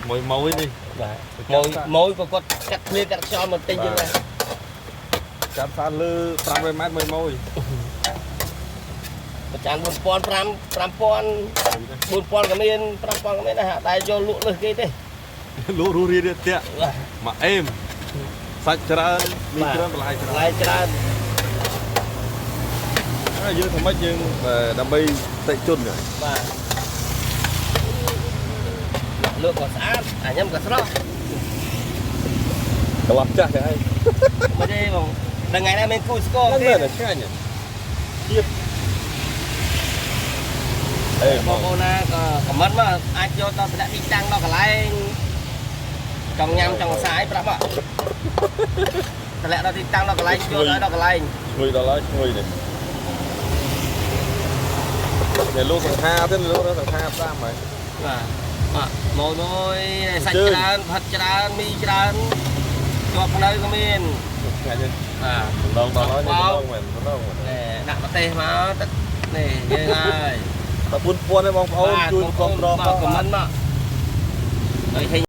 មួយម៉ួយនេះ បាទម៉ួយម៉ួយក៏គាត់កាត់ឃ្លៀកាត់ខ្យល់មកទិញយើងដែរ កាត់ផ្សារលើ500ម៉ែត្រមួយម៉ួយ ប្រចាំ4000 5 5000 4000ក៏មាន5000ក៏មានដែរតែយកលក់លើសគេទេ លក់រស់រាយតាក់ បាទ មកអេមសាច់ច្រើនមានច្រើនបន្លែច្ បន្ រើន លែច្រើន ហើយយើងធ្វើម៉េចយើងដើម្បីតិជនហ្នឹង បាទលក់ក៏ស្អាតអាញ៉ាំក៏ស្រស់ កន្លោះចាស់ចឹងហើយ មិនទេបងដល់ថ្ងៃណាមានគូស្គរ ហ្នឹង ទេ មែនឆ្ងាញ់ជាតិអេ បងប្អូនណាក៏ខមមិនមកអាចយកដល់តម្លាក់ទីតាំងដល់កន្លែងចង់ញ៉ាំចង់សាយប្រាប់មកតម្លាក់ដល់ទីតាំងដល់កន្លែងយកដល់កន្លែង ឈ្ងុយដល់ហើយឈ្ងុយនេះនេះលោកសង្ខាទេលោកសង្ខាតាមហើយ បាទបាទមកមួយសាច់ច្រើនផិតច្រើនមីច្រើនជាប់ភ្នៅក៏មាន ឆ្ងាញ់ទេ បាទ ដងដល់ហើយនេះដងមែនដង ណែដាក់ប្រទេសមកទឹកនេះយើងហើយ តែ4000ទេបងប្អូនជួយគ្រប់គ្រង បាទខមមិនមកហើយឃើញ